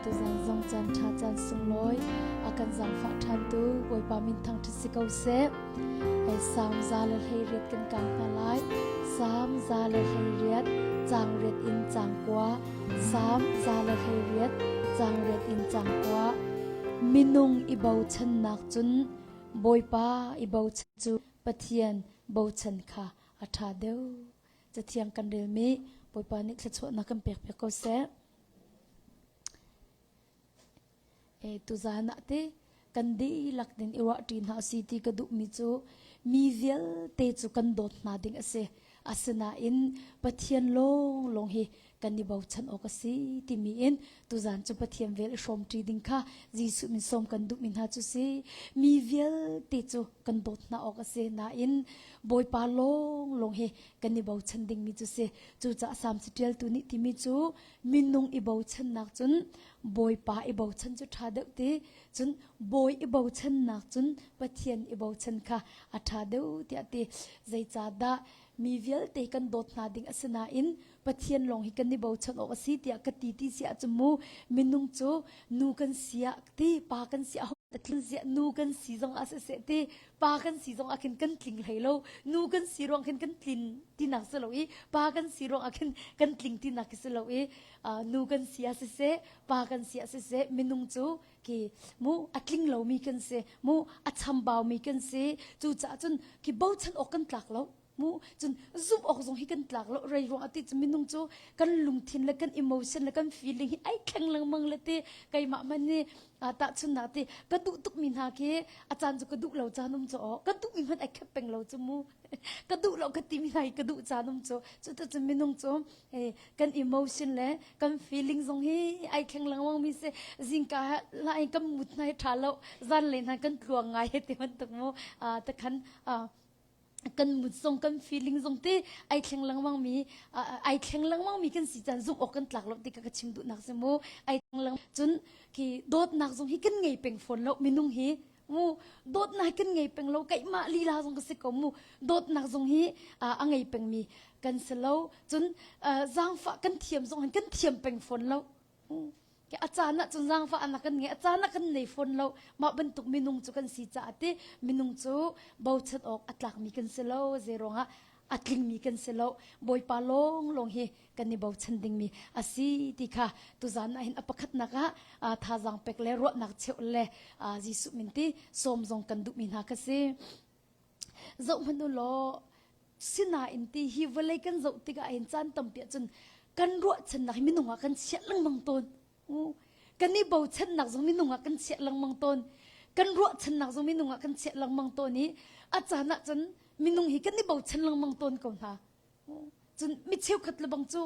Tuzan zong caan ṭha caan sunglawi a kan zaangfah ṭhantu Bawipa min thangṭhat si ko seh. Hei Salm 118 kan kang hna lai. Salm 118 caang riat in caang kua. Salm 118 caang riat in caang kua. Minung i bochannak cun Bawipa i bochan cu Pathian bochan kha a ṭha deuh. Cathiang kan relmi Bawipa nih thluachuahnak kan pek piak ko seh. E, tuzan ah te kan dihlak din i ruah ṭi hna si ti ka duhmi cu mi vialte cu kan dawt hna ding a si. Asinain Pathian lawnglawng hi kan i bochan awk a si timi in tuzan cu Pathian vel i hrawm ṭi ding kha Jesuh min sawm kan duhmi hna cu si. Mi vialte cu kan dawt hna awk a si nain Bawipa lawnglawng hi kan i bochan dingmi cu si. Cucaah Salm caṭialtu nih timi cu minung i bochannak cun Bawipa i bochan cu ṭha deuh ti cun bawi i bochannak cun Pathian i bochan kha a ṭha deuh tiah ti. Zeicahdah mi vialte kan dawt hna ding a si nain Pathian lawng hi kan i bochan awk a si tiah ka ti ti si ahcun mu minung cu nu kan si ah ti pa kan si ah a tling ziah nu kan si zong ah siseh ti pa kan si zong ah khin kan tling hlei lo nu kan si ruang khin kan tlin tinak si lo i pa kan si ruang ah khin kan tling tinak si lo i nu kan si ah siseh pa kan si ah siseh minung cu ki mu a tling lomi kan si mu a chambau mi kan si cucaah cun ki bochan awk kan tlak lo mu cun zumh awk zong hi kan tlak lo rei ruang ati cu minung cu kan lungthin le kan emotion le kan feeling hi ai thleng lengmang le ti keimah man nih tahchunnak ti ka duh tuk mi hna khi a caan cu ka duh lo caan um cu ka duh mi hmanh ai khep peng lo cu mu ka duh lo ka ti mi hna hi ka duh caan um cu cu tu cu minung cu kan emotion le kan feeling zong hi ai thleng lengmang mi si zingka lai kan mut hna hi tha lo zan le hna kan tluang ngai ti bantuk mu takhan kan mut zong kan feeling zong te ai thleng lengmang mi ai thleng lengmang mi kan si caan zumh awk kan tlak lo ti ka ka chim duhnak si mu ai thleng leng cun khi dawtnak zong hi kan ngei peng fawn lo minung hi mu dawtnak kan ngei peng lo keimah lila zong ka si ko mu dawtnak zong hi a ngei peng mi kan si lo cun zaangfah kan thiam zong hin kan thiam peng fawn lo A caan ah cun zaangfah anak kan ngei, a caan ah kan nei fawn lo. Mah bantuk minung cu kan si caah ti minung cu bochan awk a tlakmi kan si lo. Zeiruangah a tlingmi kan si lo. Bawipa lawnglawng hi kan i bochan dingmi a si ti kha tuzan ah hin a pakhatnak ah thazaang pek le ruahnak cheuh le Jesuh min ti sawm zong kan duhmi hna kha si. Zoh hmanh u law sinain ti hi vawlei kan zoh tikah hin caan tampi ahcun kan ruahchannak hi minung ah kan chiah lengmang tawn. Kan i bochannak zong minung ah kan chiah lengmang tawn. Kan ruahchannak zong minung ah kan chiah lengmang tawn i a caan ahcun minung hi kan i bochan lengmang tawn ko hna. Cun mi cheukhat le bang cu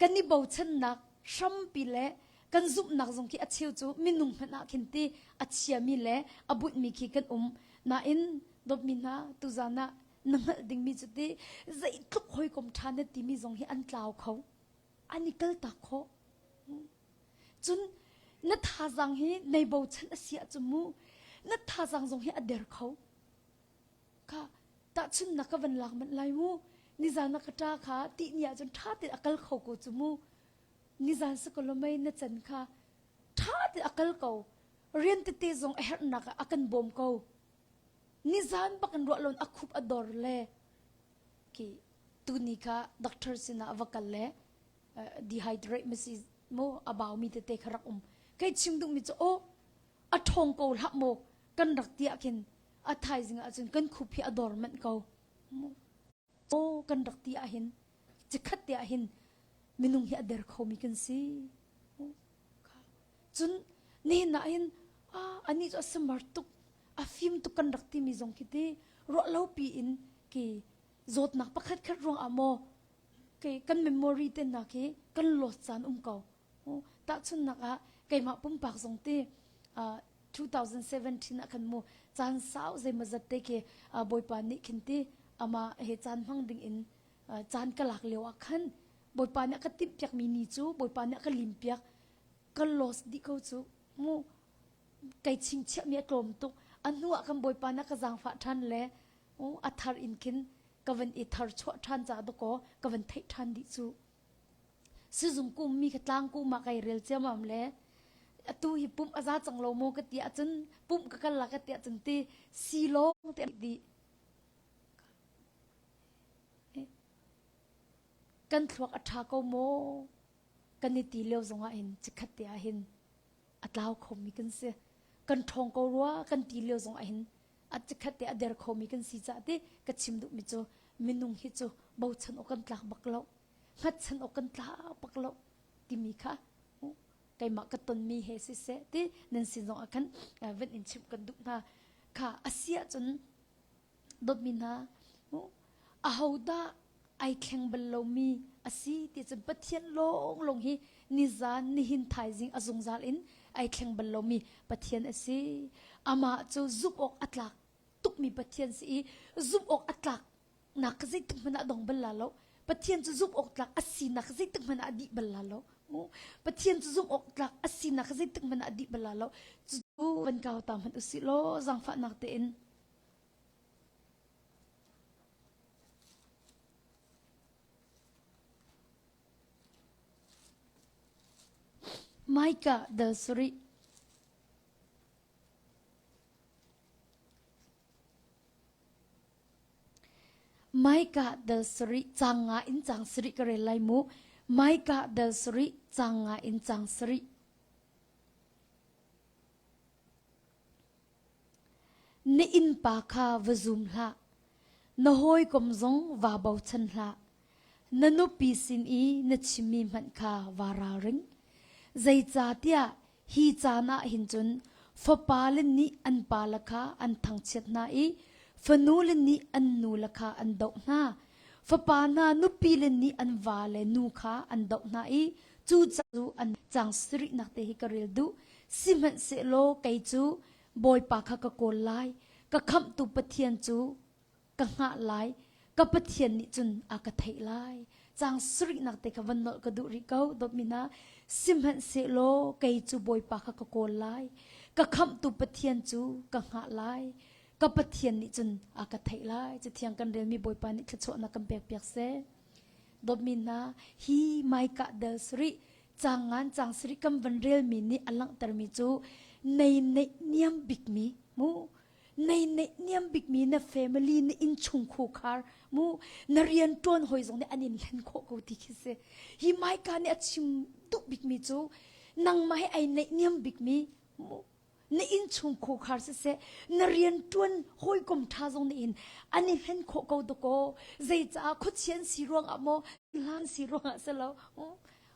kan i bochannak hrampi le kan zumhnak zong khi a cheu cu minung hmanh ah khin ti a chiami le a buihmi khi kan um. Nain dawtmi hna tuzan ah na hngalh dingmi cu ti zeitluk hawikom ṭha na timi zong hi an tlau kho. An i kaltak khawh. Cun na thazaang hi nei bochan a si ahcun mu na thazaang zong hi a der kho. Kha tahchunnak ka van lak manh lai mu. Nizan na ka ṭa kha tihni ahcun ṭha tein a kal kho ko cu mu. Nizan sakalomei na can kha ṭha tein a kal ko. Rian tete zong a herhnak ah a kan bawm ko. Nizan bak in ruah loin a khup a dor le khi tuni kha doctor sinah a va kal le dehydrate ma si mu a baumi tete kha rak um. Kei chim duhmi cu aw a ṭhawng ko hlah maw kan rak ti ah khin a thaizing ahcun kan khup hi a dor manh ko. Aw kan rak ti ahhin cikhat te ahhin minung hi a der khomi kan si. Cun nihin ah hin anih cu a samar tuk a fim tuk kan rak timi zong khi ti ruah lo pi in ki zawtnak pakhat khat ruang ah maw kan memory te hna khi kan lost caan um ko. Tahchunhnak ah keimah pumpak zong ti 2017 ah khan mu caan sau zeimawzat te khi Bawipa nih khin ti amah he caan hmang ding in caan ka lak lio ah khan Bawipa nih a ka timhpiak mi ni cu Bawipa nih a ka limpiak ka lost dih ko cu mu kai chingchiah mi a tlawm tuk a hnu ah kan Bawipa nih a ka zaangfah ṭhan le a thar in khin ka van i thar chuah ṭhan ca dakaw ka van theih ṭhan dih cu sizung kum mi kha tlang kum ah kai rel ciamam le. Atu hi pumh a za cang lo maw ka ti ahcun pumh ka kal la ka ti ahcun ti si lawng te dih. Kan thluak a ṭha ko maw? Kan i ti lio zongah hin chikkhat te ah hin a tlau khomi kan si. Kan ṭhawng ko rua kan ti lio zongah hin a chikkhat te a der khomi kan si caah ti ka chim duhmi cu minung hi cu bochan awk kan tlak bak lo. Hngatchan awk kan tlak bak lo timi kha keimah ka tonmi he siseh ti nan sin zong ah khan van in chimh kan duh hna. Kha a si ahcun dawtmi hna ahodah ai thleng bal lomi a si ti cun Pathian lawnglawng hi nizan nihin thaizing a zungzal in ai thleng bal lomi Pathian a si. Amah cu zumh awk a tlak tukmi Pathian si i zumh awk a tlak nak zeitik hmanh ah dong bal la lo. Pathian cu zumh awk tlak a sinak zeitik hmanh ah a dih bal la lo. Pathian cu zumh awk tlak a sinak zeitik hmanh ah a dih bal la lo. Cu van kau ta hmanh usih law zaangfahnak tein Micah dal sarih. Micah dal sarih cang nga in cang sarih ka rel lai mu. Micah dal sarih cang nga in cang sarih. Na innpa kha va zum hlah, na hawikom zong vaa bochan hlah. Na nupi sin i na chimmi hmanh kha vaa ralring. Zeicahtiah hi caan ah hin cun fapale nih an pale kha an thangchiat hna i fanule nih an nule kha an doh hna. Fapa hna nupile nih an vale nu kha an doh hna i cu cu an cang sarihnak te hi ka rel duh. Sihmanhsehlaw kei cu Bawipa kha ka kawl lai, ka khamhtu Pathian cu ka hngah lai, ka Pathian nih cun a ka theih lai. Caang sarihnak te kha van nolh ka duh rih ko, dawtmi hna. Sihmanhsehlaw kei cu Bawipa kha ka kawl lai, ka khamhtu Pathian cu ka hngah lai, ka Pathian nih cun a ka theih lai. Cathiang kan relmi Bawipa nih thluachuahnak kan pekpiak seh. Dawtmi hna, hi Micah del sarih Caang ngan caang sarih kan van relmi nih a langhtermi cu nei neih niam bikmi mu nei neih niam bikmi na family na innchung khukhar mu na rian ṭuan hawi zong nih an in hlen khawh ko ti khi si. Hi Micah nih a chim duh bikmi cu nangmah he ai neih niam bikmi mu na innchung khukhar siseh na rianṭuan hawikom ṭha zong nih hin an i hlen khawh ko dakaw zeicaah khuachia an si ruangah maw hlan si ruangah si lo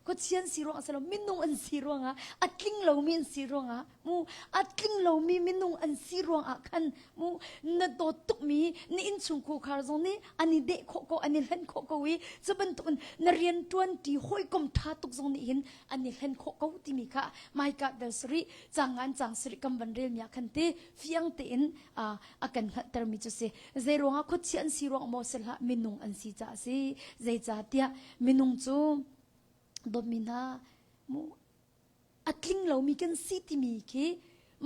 khuachia an si ruangah si lo minung an si ruangah a tling lomi an si ruangah mu a tling lomi minung an si ruangah khan mu na dawt tukmi na innchung khukhar zong nih an i deh khawh ko an i hlen khawh ko i cu bantukin na rianṭuan ṭi hawikom ṭha tuk zong nih hin an i hlen khawh ko timi kha Micah del sarih cangan cang sarih kan van relmi ah khan te fiang tein a kan hngalhtermi cu si zei ruangah khuachia an si ruang maw si hlah minung an si caah si zeicahtiah minung cu dawtmi hna mu a tling lomi kan si timi khi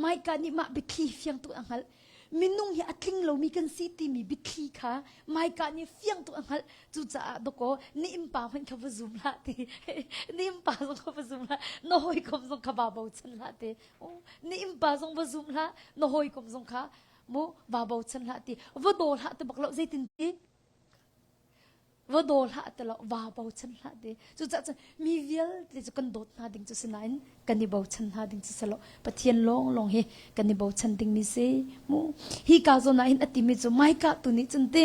Micah nih mah biathli fiang tuk a hngalh. Minung hi a tling lomi kan si timi biathli kha Micah nih fiang tuk a hngalh. Cucaah dawkaw ni innpa hmanh kha va zum hlah ti. Ni innpa zong kha va zum hlah. Na hawikom zong kha vaa bochan hlah ti. Ni innpa zong va zum hlah. Na hawikom zong kha mu vaa bochan hlah ti. Va daw hlah ti bak lo zeitin ti. Va daw hlah ti lo vaa bochan hlah ti cucaah cun mi vialte cu kan dawt hna ding cu si nain kan i bochan hna ding cu si lo Pathian lawnglawng hi kan i bochan dingmi si mu hi ka zawn ah hin a timi cu Micah tu nih cun ti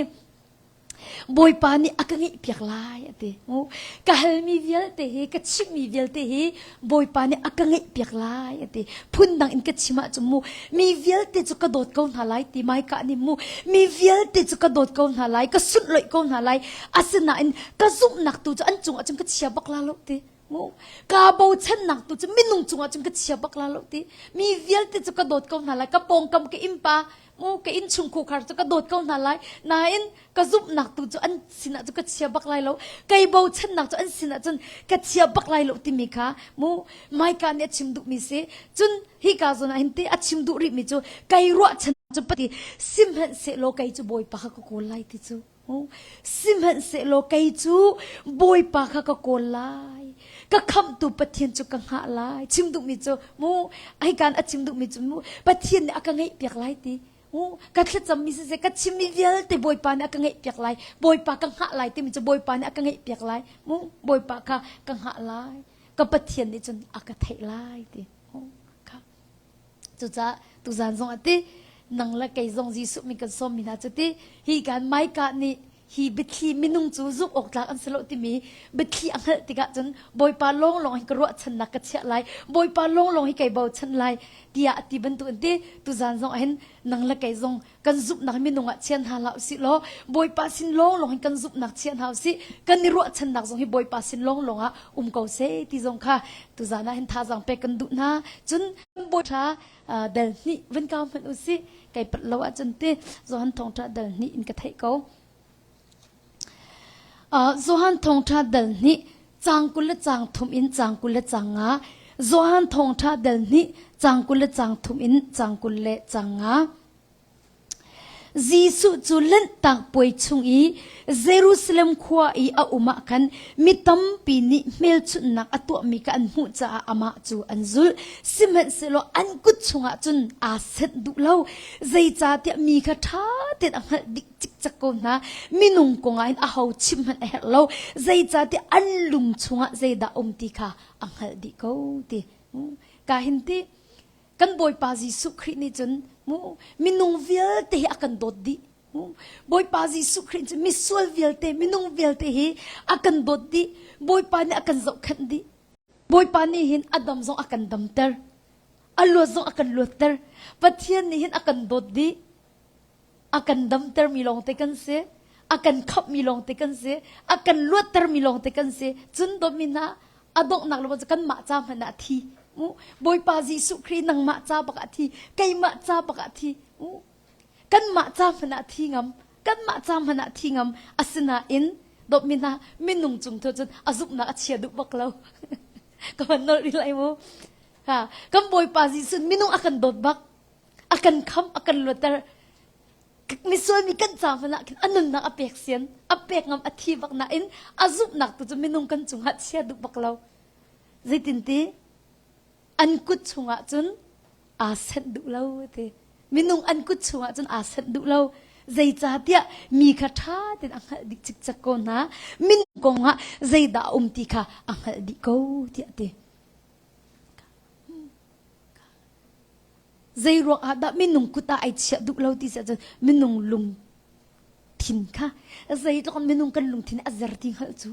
Bawipa nih a ka ngeihpiak lai a ti mu ka halmi vialte hi ka chimhmi vialte hi Bawipa nih a ka ngeihpiak lai a ti. Phundang in ka chim ahcun mu mi vialte cu ka dawt ko hna lai ti Micah nih mu mi vialte cu ka dawt ko hna lai ka sunhlawih ko hna lai asinain ka zumhnak tu cu an cungah cun ka chia bak la lo ti mu ka bochannak tu cu minung cungah cun ka chia bak la lo ti mi vialte cu ka dawt ko hna lai ka pawngkam ka innpa mu ka innchung khukhar cu ka dawt ko hna lai nain ka zumhnak tu cu an sinah cu ka chia bak lai lo kei bochannak cu an sinah cun ka chia bak lai lo timi kha mu Micah nih a chim duhmi si cun hika zawn ah hin te a chim duh rihmi cu kei ruahchan cu pati sihmanhsehlaw kei cu Bawipa kha ka kawl lai ti cu sihmanhsehlaw kei cu Bawipa kha ka kawl lai. Ka khamhtu Pathian cu ka hngah lai. Chim duhmi cu mu ai kan a chim duhmi cu mu Pathian nih a ka ngeihpiak lai ti. Mu ka thlacammi siseh ka chimmi vialte Bawipa nih a ka ngeihpiak lai. Bawipa ka hngah lai timi cu Bawipa nih a ka ngeihpiak lai. Mu Bawipa kha ka hngah lai. Ka Pathian nih cun a ka theih lai ti. Kha. Cucaah tuzan zong a ti nang le kei zong Jesuh min kan sawmmi hna cu ti hi kan Micah nih hi biathli minung cu zumh awk tlak an si lo timi biathli a hngalh tikah cun Bawipa lawnglawng hi ka ruahchannak ka chiah lai Bawipa lawnglawng hi kai bochan lai tiah a ti bantuk in ti tuzan zong ah hin nang le kei zong kan zumhnak minung ah chia hna hlah usih law Bawipa sin lawnglawng hin kan zumhnak chia hna usih kan i ruahchannak zong hi Bawipa sin lawnglawng ah um ko seh ti zong kha tuzan ah hin thazaang pek kan duh hna cun Bawipa dal hnih van kau hmanh usih kai pat lo ahcun ti Johan thawngṭha dal hnih in ka theih ko Johan thawngṭha dal hnih caang 20 le caang thum in caang 20 le caang nga Johan thawngṭha dal hnih caang 20 le caang thum in caang 20 le caang nga Jesuh cu Lanhtak Puai chung i Jerusalem khua i a um ah khan mi tampi nih hmelchunhnak a tuahmi kha an hmuh caah amah cu an zulh. Sihmanhsehlaw an kut chungah cun aa senh duh lo. Zeicahtiah mi kha ṭha tein a hngalh dih cikcek ko hna. Minung kong ah hin aho chimh hmanh a herh lo. Zeicahtiah an lung chungah zeidah a um ti kha a hngalh dih ko ti. Ka hin ti Kan Bawipa Jesuh Khrih nih cun mu minung vialte hi a kan dawt dih. Bawipa Jesuh Khrih cu misual vialte, minung vialte hi a kan dawt dih. Bawipa nih a kan zohkhenh dih. Bawipa nih hin a dam zong a kan damter. A luat zong a kan luatter. Pathian nih hin a kan dawt dih. A kan damtermi lawngte kan si. A kan khamhmi lawngte kan si. A kan luattermi lawngte kan si. Cun dawtmi hna, a donghnak le cu kanmah ca hmanh ah a thi. Bawipa Jesuh Khrih nangmah ca bak ah thi, keimah ca bak ah thi. Kanmah ca hmanh ah thi ngam, kanmah ca hmanh ah thi ngam. Asinain dawtmi hna, minung cung tu cun a zumhnak a chia duh bak lo. Ka van nolh rih lai mu. Ha, kan Bawipa Jesuh minung a kan dawt bak. A kan khamh, a kan luatter. Misual mi kan ca hmanh ah khin a nunnak a pek sian, a pek ngam, a thi bak nain a zumhnak tu cu minung kan cungah chia duh bak lo. Zeitinti an kut chungah cun aa senh duh lo ti. Minung an kut chungah cun aa senh duh lo. Zeicahtiah mi kha ṭha tein a hngalh dih cikcek ko hna. Minung kongah zeidah a um ti kha a hngalh dih ko tiah a ti. Zei ruang ah dah minung kut ah ai chiah duh lo ti si ahcun minung lungthin kha zeitluk in minung kan lungthin a zer ti hngalh cu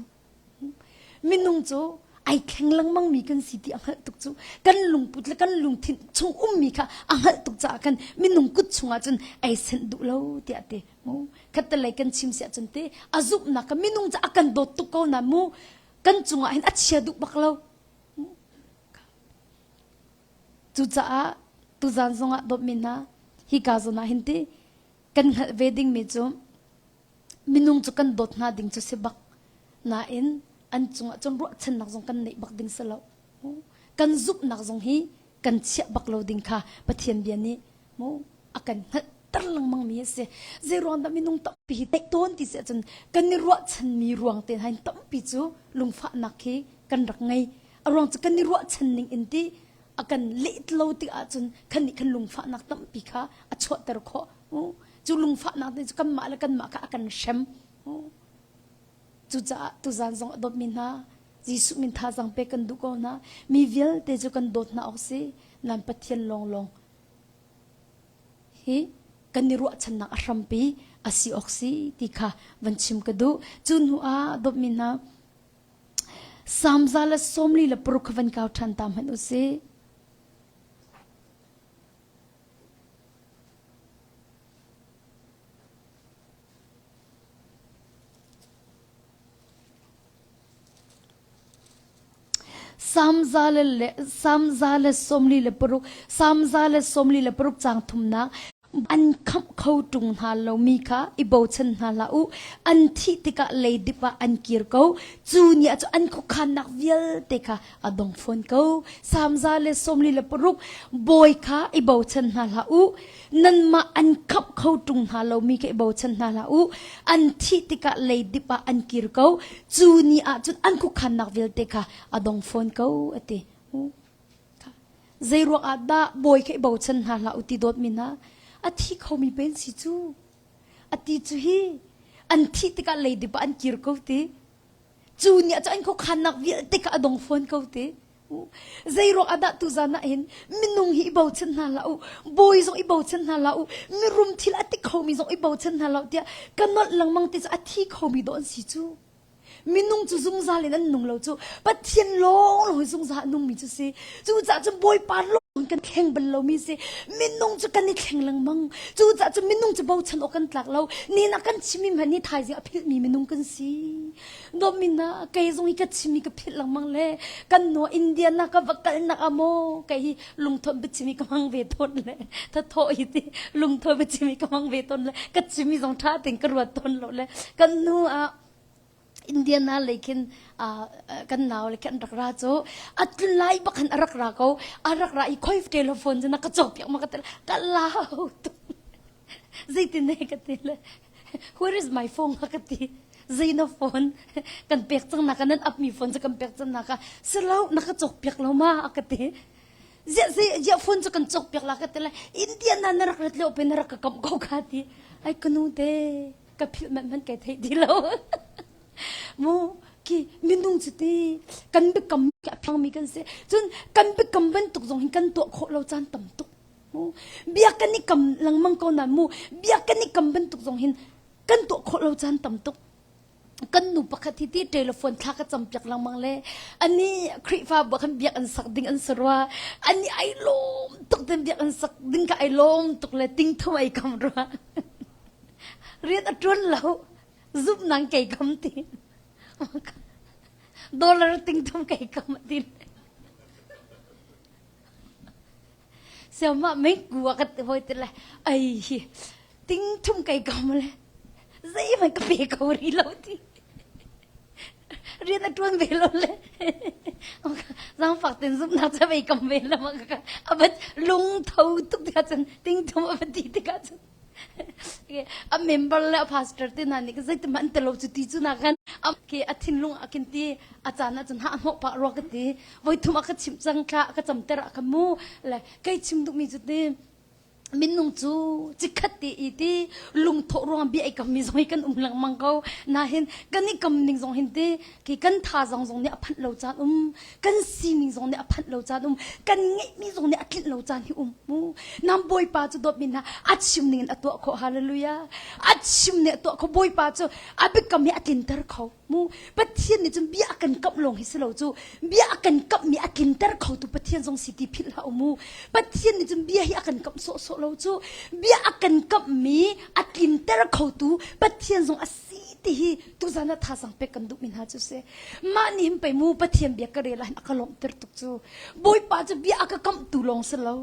minung cu ai thleng lengmang mi kan si ti a hngalh tuk cu kan lungput le kan lungthin chung ummi kha a hngalh tuk caah khan minung kut chungah cun ai senh duh lo tiah ti mu khattelei kan chim si ahcun te a zumhnak kha minung cu a kan dawt tuk ko na mu kan cungah hin a chia duh bak lo Cucaah tuzan zongah dawtmi hna, hika zawn ah hin ti kan hngalh ve dingmi cu minung cu kan dawt hna ding cu si bak. Nain an cungah cun ruahchannak zong kan neih bak ding si lo. Kan zumhnak zong hi kan chiah bak lo ding kha Pathian bia nih mu a kan hngalhter lengmang mi a si. Zei ruang dah minung tampi hi theih tawn ti si ahcun kan i ruahchanmi ruang te hna in tampi cu lungfahnak hi kan rak ngei. A ruang cu kan i ruahchan ning in ti a kan let lo tik ahcun kan nih kan lungfahnak tampi kha a chuahter khawh. Cu lungfahnak nih cu kanmah le kanmah kha a kan hrem. Cucaah tuzan zong a dawtmi hna Jesuh min thazaang pek kan duh ko hna. Mi vialte cu kan dawt hna awk si. Nan Pathian lawnglawng hi kan i ruahchannak a hrampi a si awk si ti kha van chim ka duh. Cu hnu ah dawtmi hna Salm 146 kha van kau ṭhan ta hmanh u sih. Salm 146, Salm 146 caang thumnak. An khamh kho ṭung hna lomi kha i bochan hna hlah u. An thih tikah leidip ah an kir ko. Cu ni ah cun an khuakhannak vialte kha a dong fawn ko. Salm 146 Bawi kha i bochan hna hlah u. Nanmah an khamh kho ṭung hna lomi kha i bochan hna hlah u. An thih tikah leidip ah an kir ko. Cu ni ah cun an khuakhannak vialte kha a dong fawn ko, a ti. Zeiruang ah dah bawi kha i bochan hna hlah u ti dawtmi hna a thi khomi pen si cu a ti cu hi an thih tikah leidip ah an kir ko ti cu ni ah cu an khuakhannak vialte kha a dong fawn ko ti zeiruang ah dah tuzan ah hin minung hi i bochan hna hlah u bawi zong i bochan hna hlah u mirum thil a ti khomi zong i bochan hna hlah u tiah ka nolh lengmang ti cu a thi khomi dawh an si cu Minung cu zungzal in an nung lo cu Pathian lawng lawng hi zungzal a nungmi cu si. Cucaah cun Bawipa lawng kan thleng bal lomi si. Minung cu kan i thleng lengmang. Cucaah cun minung cu bochan awk kan tlak lo. Ni na kan chimmi hmanh hi thaizing a philhmi minung kan si. Dawtmi na kei zong hi ka chimmi ka philh lengmang le kan nu Indiana ka va kalnak ah maw kei hi lungthawt biachim hi ka hmang ve tawn le thathawh hi ti lungthawt biachim hi ka hmang ve tawn le ka chimmi zong ṭha tein ka ruat tawn lo le kan nu ah Indiana lei khin kan nau le khin rak ra cu a tlun lai bak khan a rak ra ko a rak ra i khoi telephone cu na ka cawk piak ma ka ti ka lau tuk zeitin ne ka ti le where is my phone ka ti zei na phone kan pek cang na ka nan up mi phone cu kan pek cang na ka silo na ka cawk piak lo ma a ka ti ziah zei ziah phone cu kan cawk piak la ka ti le Indiana na rak rat lio pe na rak ka kamh ko ka ti ai ka nu te ka philh manh hmanh kai theih ti lo mu ki minung cu ti kan biakam a phangmi kan si cun kan biakam bantuk zong hin kan tuah khawh lo caan tam tuk mu bia kan i kam lengmang ko na mu bia kan i kam bantuk zong hin kan tuah khawh lo caan tam tuk kan nu pakhat hi ti telephone thla ka cam piak lengmang le ani Khrihfa bu khan biak an sak ding an si rua ani ai lawm tuk ten biak an sak ding ka ai lawm tuk le ting thum ai kam rua rian a ṭuan lo zumh nang kei kam ti dollar ting thum kei kam ti siamah mei ku a ka hoi ti le ai hi ting thum kei kam le zeihmanh ka pe ko ri lo ti rian a ṭuan ve lo le zaangfak ten zumhnak ca vei kam ve lo ka abat lungtho tuk tikah cun ting thum a va ti tikah cun a member le a pastor te hna nih zeitin an telo cu ti cu na kan ke a thinlung a kin ti a caan ah cun ha hnawh pah rua ka ti voi thum a ka chimh cang thla ka camter a ka mu le kei chim duhmi cu ti minung cu cikhat te i ti lungthawh ruang bia i kam mi zong hi kan um lengmang ko nahin kan i kam ning zong hin ti ki kan tha zong zong nih a phanh lo caan um kan sining zong nih a phanh lo caan um kan ngeihmi zong nih a tlinh lo caan hi um mu nam bawipa cu dawtmi hna a chim ning in a tuah khawh hallelujah a chim ning a tuah kho bawipa cu a biakam hi a tlinter kho mu pathian nih cun bia a kan kamh lawng hi si lo cu bia a kan kamhmi a tlinter kho tu pathian zong si ti philh hlah u mu pathian nih cun bia hi a kan kamh sawhsawh lo cu bia a kan kamhmi a tlinter kho tu pathian zong a si ti hi tuzan ah thazang pek kan duhmi hna cu si mah nih hin pei mu pathian bia ka rel ah hin a ka lawmhter tuk cu bawipa cu bia a ka kamhtu lawng si lo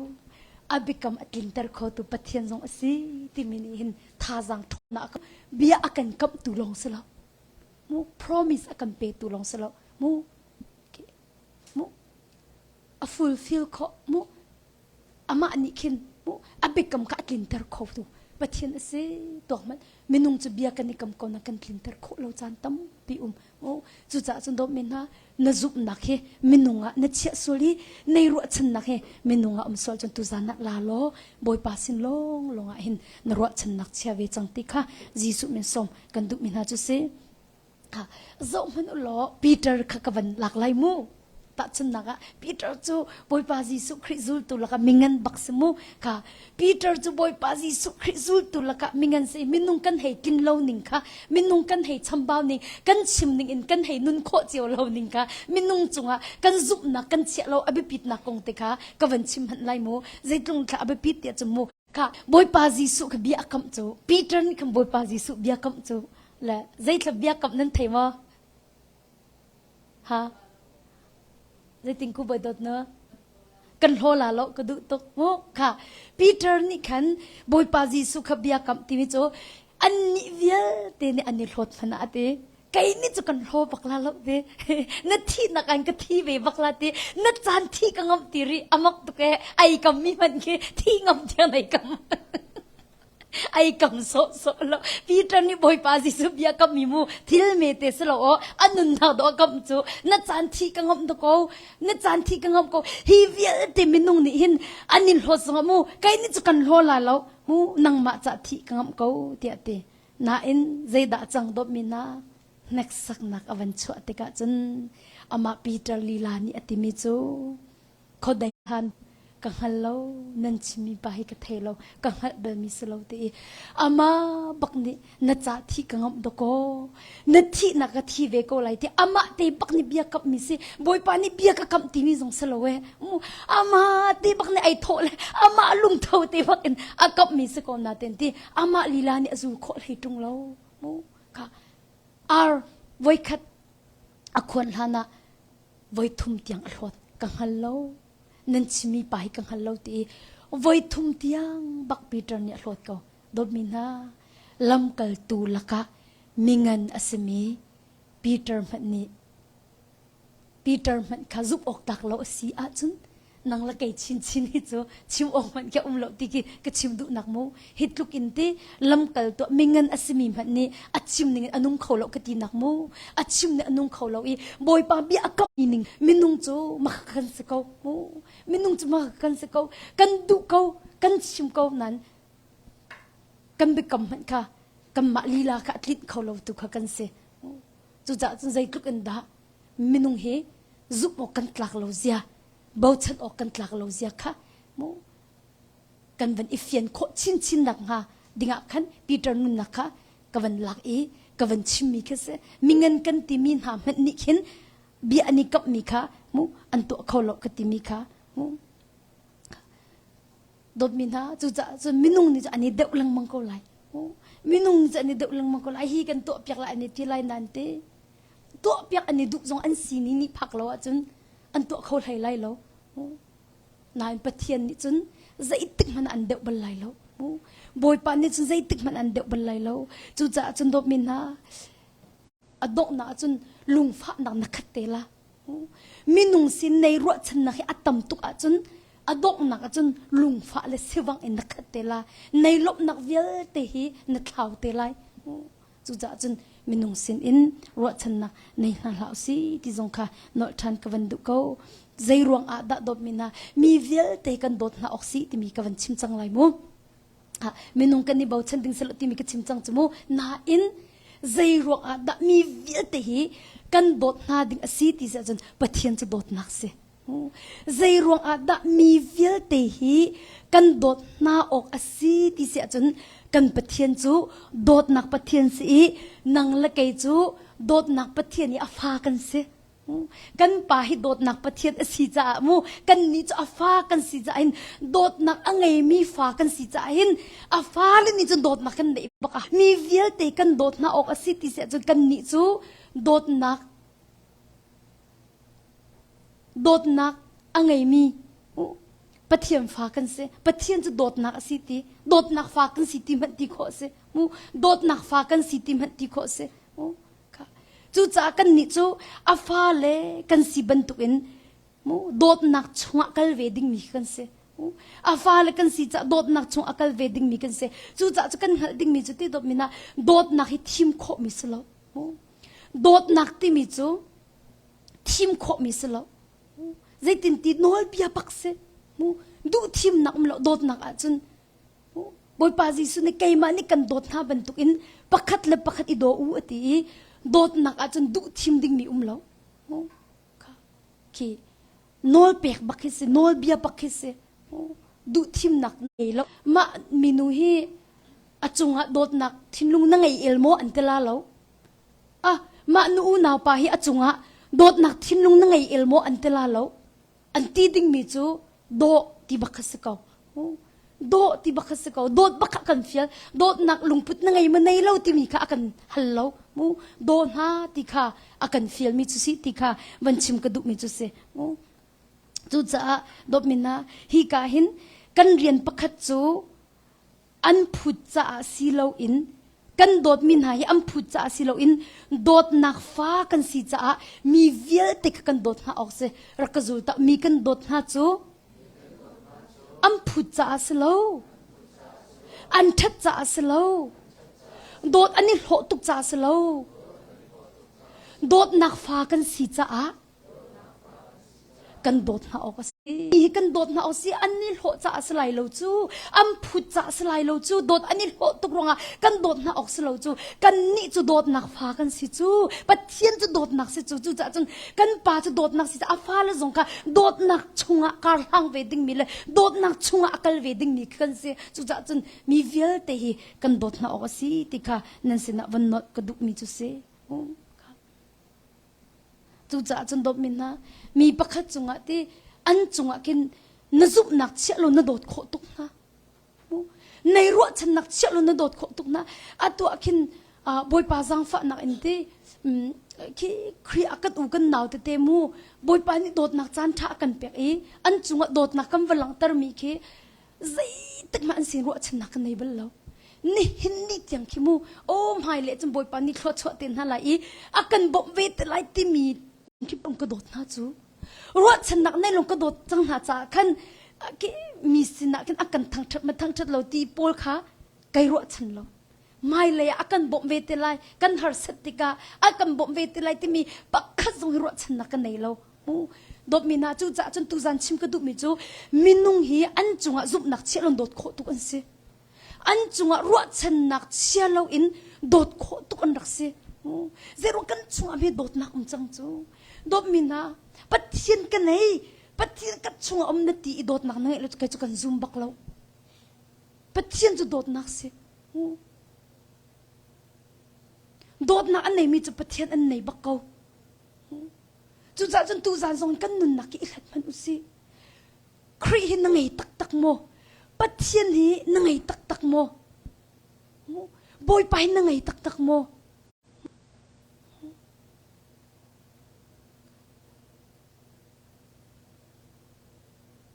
a biakam a tlinter khotu pathian zong a si timi nih hin thazang ṭhawnnak bia a kan kamhtu lawng si lo mu promise a kan petu lawng si lo mu mu a fulfill khawh mu amah nih khin a biakam kha a tlinter khotu Pathian a si tuak hmanh minung cu bia kan i kam ko na kan tlinter khawh lo caan tampi um cucaah cun dawt men hna na zumhnak hi minung ah na chiah sual i nei ruahchannak hi minung ah um sual cun tuzan ah la law Bawipa sin lawng lawng ah hin na ruahchannak chia ve cang ti kha Jesuh min sawm kan duhmi hna cu si Zoh hmanh u law Peter kha ka van lak lai mu. Tahchunhnak ah Peter cu Bawipa Jesuh Khrih zultu lakah mingan bak si mu. Kha Peter cu Bawipa Jesuh Khrih zultu lakah mingan si minung kan hei tlin lo ning kha minung kan hei chambau ning kan chim ning in kan hei nun khawh cio lo ning kha minung cungah kan zumhnak kan chiah lo a biapitnak kong te kha ka van chim hmanh lai mu. Zeitlung thla a biapit tiah cu mu. Kha Bawipa Jesuh kha bia a kamh cu Peter nih khan Bawipa Jesuh bia kamh cu Le zeithla biakam nan thei maw? Ha? Zeitin ku boi dawt na? Kan hlaw la lo ka duh tuk mu kha. Peter nih khan Bawipa Jesuh kha bia kamh timi cu annih vialte nih an i hlawt hmanh ah a ti. Kei nih cu kan hlaw bak la lo ti. Na thihnak an ka thi ve bak la ti. Na caan thi ka ngamh ti rih amak tuk e. Ai kam mi hmanh khi thi ngam tiang ai kam. Ai kam sawhsawh lo. Peter nih Bawipa Jesuh bia kam mi mu thil me te si lo aw a nunnak dawh a kam cu na caan thi ka ngamh tuk ko na caan thi ka ngamh ko hi vialte minung nih hin an in hlawt zongah mu kei nih cu kan hlaw la lo mu nangmah cah thi ka ngamh ko tiah ti nain zeidah cang dawtmi hna hneksaknak a van chuah tikah cun amah Peter lila nih a timi cu khuadei han ka hngal lo nan chimmi pa hi ka thei lo ka hngalh balmi si lo ti i ama bak nih na ca thi ka ngamh dakaw na thihnak ka thi ve ko lai ti amah te bak nih bia kamh mi si bawipa nih bia ka kamh timi zong si lo e ama te bak nih ai thawh le amah lungtho te bak in a kamh mi si ko na ten ti amah lila nih a zul khawh hlei ṭung lo mu ka ar voikhat a khuan hlan ah voi thum tiang a hlawt ka hngal lo nan chimmi pa hi ka hngal lo ti i voi thum tiang bak Peter nih a hlawt ko dawtmi hna lamkaltu lakah mingan a simi Peter hmanh nih Peter hmanh kha zumh awk tlak lo a si ahcun nang le kei chinchin hi cu chim awk hmanh khi um lo ti khi ka chim duhnak mu hi tluk in ti lamkal tuah mingan a simi hmanh nih a chim ning in a nung kho lo ka ti nak mu a chim ning a nung kho lo i bawipa bia a kamh ning minung cu mak kan si ko mu minung cu mak kan si ko kan duh ko kan chim ko nan kan biakam hmanh kha kanmah lila kha a tlinh kho lo tu kha kan si cucaah cun zeitluk in dah minung hi zumh awk kan tlak lo zia bochan awk kan tlak lo zia kha mu kan van i fian khawh chinchin nak hnga dingah khan Peter nunnak kha ka van lak i ka van chimmi khi si mingan kan timi hna hmanh nih khin bia an i kamhmi kha mu an tuah kho lo ka timi kha mu dawtmi hna cucaah cun minung nih cun an i deuh lengmang ko lai minung nih cun an i deuh lengmang ko lai hi kan tuah piak lai an i ti lai nan te tuah piak an i duh zong an sining nih phak lo ahcun an tuah kho hlei lai lo nain Pathian nih cun zeitik hmanh an deuh bal lai lo Bawipa nih cun zeitik hmanh an deuh bal lai lo cucaah cun dawtmi hna a donghnak ahcun lungfahnak na khat te la minung sin nei ruahchannak hi a tam tuk ahcun a donghnak ahcun lungfah le sivang in na khat te la nei lawmhnak vialte hi na thlau te lai Cucaah cun minung sin in ruahchannak nei hna hlah usih ti zong kha nolh ṭhan ka van duh ko. Zei ruang ah dah dawtmi hna mi vialte kan dawt hna awk si timi ka van chim cang lai mu. Minung kan i bochan ding si lo timi ka chim cang cu mu. Nain zei ruang ah dah mi vialte hi kan dawt hna ding a si ti si ahcun Pathian cu dawtnak si. Zei ruangah dah mi vialte hi kan dawt hna awk a si ti si ahcun kan Pathian cu dawtnak Pathian si i nang le kei cu dawtnak Pathian i a fa kan si. Kan pa hi dawtnak Pathian a si caah mu kannih cu a fa kan si caah hin dawtnak a ngeimi fa kan si caah hin a fale nih cun dawtnak kan neih bak ah mi vialte kan dawt hna awk a si ti si ahcun kannih cu dawtnak Dawtnak a ngeimi Pathian fa kan si. Pathian cu dawtnak a si ti. Dawtnak fa kan si ti hmanh ti khawh a si. Mu dawtnak fa kan si ti hmanh ti khawh a si. Mu Cucaah kannih cu a fale kan si bantukin mu dawtnak chungah kal ve dingmi kan si. A fale kan si caah dawtnak chung a kal ve dingmi kan si. Cucaah cu kan hngalh dingmi cu ti dawtmi na dawtnak hi thim khawhmi si lo. Dawtnak timi cu thim khawhmi si lo. Zeitin ti nawlbia bak si. Duh thimnak um lo dawtnak ahcun Bawipa Jesuh nih keimah nih kan dawt hna bantukin pakhat le pakhat i daw u a ti i dawtnak ahcun duh thim dingmi um lo. Khi nawl pek bak hi si, nawlbia bak hi si. Duh thimnak ngei lo. Mah minu hi a cungah dawtnak thinlung na ngei el maw an ti la lo. Ah, mah nu unau pa hi a cungah dawtnak thinlung na ngei el maw an ti la lo. An ti dingmi cu dawh ti bak kha si ko. Dawh ti bak kha si ko. Dawt bak kha kan fial. Dawtnak lungput na ngei ma nei lo timi kha a kan hal lo. Mu daw hna ti kha a kan fialmi cu si ti kha van chim ka duhmi cu si. Mu. Cucaah dawtmi hna, hi ka hin kan rian pakhat cu an phut caah si loin kan dawtmi hna hi an phut caah si loin dawtnak fa kan si caah mi vialte kha kan dawt hna awk si. Rak ka zul ta mi kan dawt hna cu an phut caah si lo. An ṭhat caah si lo. Dawt an i hlawh tuk caah si lo. Dawtnak fa kan si caah kan dawt hna awk a si. Hi kan dawt hna awk si an i hlawh caah si lai lo cu an phut caah si lai lo cu dawt an i hlawh tuk ruangah kan dawt hna awk si lo cu kan nih cu dawtnak fa kan si cu Pathian cu dawtnak si cu cucaah cun kan pa cu dawtnak si a fale zong kha dawtnak chungah kar hlang ve dingmi le dawtnak chungah a kal ve dingmi kan si cucaah cun mi vialte hi kan dawt hna awk a si ti kha nan sinah von nolh ka duhmi cu si. Cucaah cun dawtmi hna, mi pakhat cungah ti an cungah khin na zumhnak chiah law na dawt khawh tuk hna. Nei ruahchannak chiah law na dawt khawh tuk hna. Atu ah khin Bawipa zaangfahnak in ti khi Khrih ah kan u kan nau tete mu Bawipa nih dawtnak caan ṭha a kan pek i an cungah dawtnak kan va langhtermi khi zeitik hmanh an sin ruahchannak kan nei bal lo nihin ni tiang khi mu aw hmai le cun bawipa nih thluachuah te hna lai i a kan bawmh ve te lai timi khi pang ka dawt hna cu ruahchannak nei lung ka dawt cang hna caah khan mi sinah khin a kan thangṭhat ma thangṭhat lo ti pawl kha kai ruahchan lo hmailei ah a kan bawmh ve te lai kan harsat tikah a kan bawmh ve te lai timi pakhat zong hi ruahchannak ka nei lo mu dawtmi hna cu caah cun tuzan chim ka duhmi cu minung hi an cungah zumhnak chia lo dawt khawh tuk an si an cungah ruahchannak chia lo in dawt khawh tuk an rak si zeiruang kan chungah mi dawtnak um cang cu dawtmi hna pathian ka nei pathian ka chungah um na ti i dawtnak na ngeih lo kai cu kan zum bak lo Pathian cu dawtnak si. Dawtnak an neimi cu Pathian an nei bak ko. Cucaah cun tuzan zong kan nunnak hi i hlat hmanh u sih. Khrih hi na ngei taktak maw? Pathian hi na ngei taktak maw? Bawipa hi na ngei taktak maw?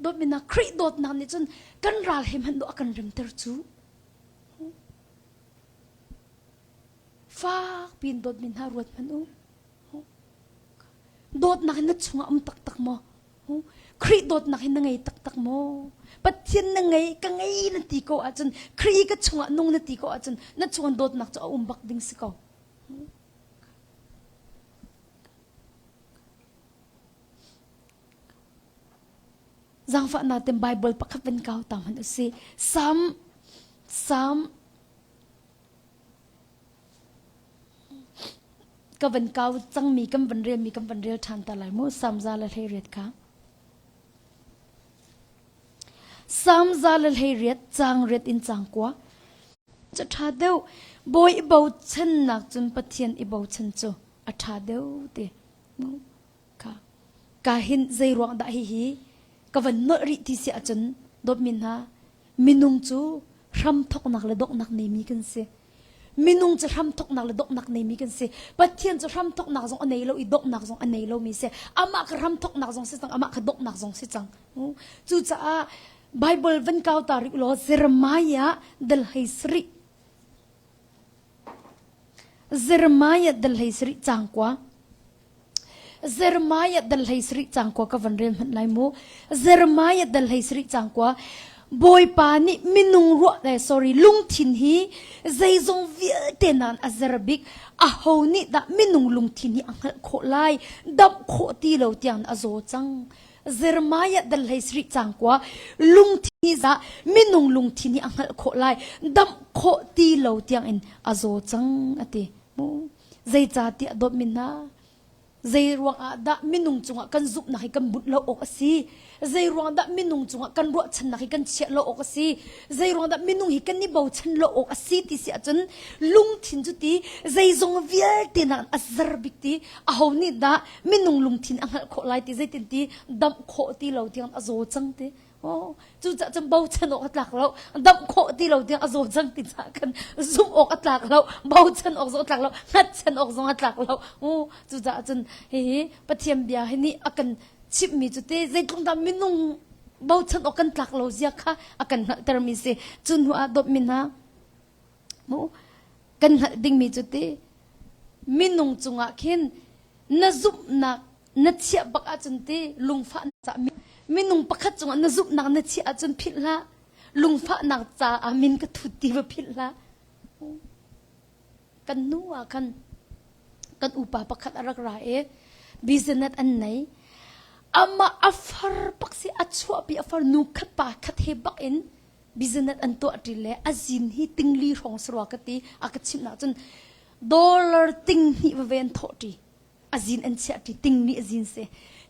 Dawtminak Khrih dawtnak nih cun kan ral he hmanh a kan remter cu. Fak piin dawtmi hna ruat hmanh u. Dawtnak hi na chungah um taktak maw? Khrih dawtnak hi na ngei taktak maw? Pathian na ngei, ka ngei na ti ko ahcun, Khrih ka chungah nung na ti ko ahcun, na chungah dawtnak cu a um bak ding si ko. Zaangfahnak ten Bible pakhat van kau ta hmanh usih. Psalm Psalm ka van kau cangmi kan van relmi kan van rel ṭhan ta lai mu Psalm za le hlei riat kha. Psalm za le hlei riat caang riat in caang kua. Cu ṭha deuh bawi i bochannak cun Pathian i bochan cu a ṭha deuh ti. Ka ka hin zei ruang dah hihi ka van nolh rih ti si ahcun dawtmi hna minung cu hram thoknak le donghnak neimi kan si. Minung cu hram thoknak le donghnak neimi kan si. Pathian cu hram thoknak zong a nei lo i donghnak zong a nei lomi si. Amah kha hram thoknak zong si cang, amah kha donghnak zong si cang. Cucaah Bible van kau ta rih law Jeremiah dal hei sarih Jeremiah dal hlei sarih caang kua. Jeremiah dal hlei sarih caang kua ka van rel hmanh lai mu. Jeremiah dal hlei sarih caang kua. Bawipa nih minung ruah eh, sorry lungthin hi zeizong vialte nain a zer bik aho nih dah minung lungthin hi a hngalh khawh lai damh khawh ti lo tiang a zaw cang Jeremiah dal hlei sarih caang kua lungthin za minung lungthin hi a hngalh khawh lai damh khawh ti lo tiangin a zaw cang a ti mu zeicahtiah dawtmi hna zei ruangah dah minung cungah kan zumhnak hi kan bunh lo awk a si zei ruang dah minung cungah kan ruahchannak hi kan chiah lo awk a si zei ruang dah minung hi kan i bochan lo awk a si ti si ahcun lungthin cu ti zeizong vialte nak a zer bik ti aho nih dah minung lungthin a hngalh khawh lai ti zeitin ti damh khawh ti lo tiang a zaw cang ti oh cucaah cun bochan awk a tlak lo damh khawh ti lo tiang a zaw cang ti caah khan zumh awk a tlak lo bochan awk zong a tlak lo hngatchan awk zong a tlak lo uh cucaah cun hihi Pathian bia hi nih a kan. Chimhmi cu te zeitluk dah minung bochan awk kan tlak lo zia kha a kan hngalhtermi si. Cu hnu ah dawtmi hna mu kan hngalh dingmi cu te minung cungah khin na zumhnak na chiah bak ahcun te lungfahnak ca minung pakhat cungah na zumhnak na chiah ahcun philh hlah lungfahnak caah min ka thut ti va philh hlah kan nu ah khan kan upa pakhat a rak ra i business an nei amah a far bak si a chuahpi a far nu khat pa khat he bak in business an tuah ṭi le a zin hi tingli hrawng sarua ka ti a ka chimh cun dollar ting hnih vave an thawh ṭi a zin an chiah ṭi ting nih a zin si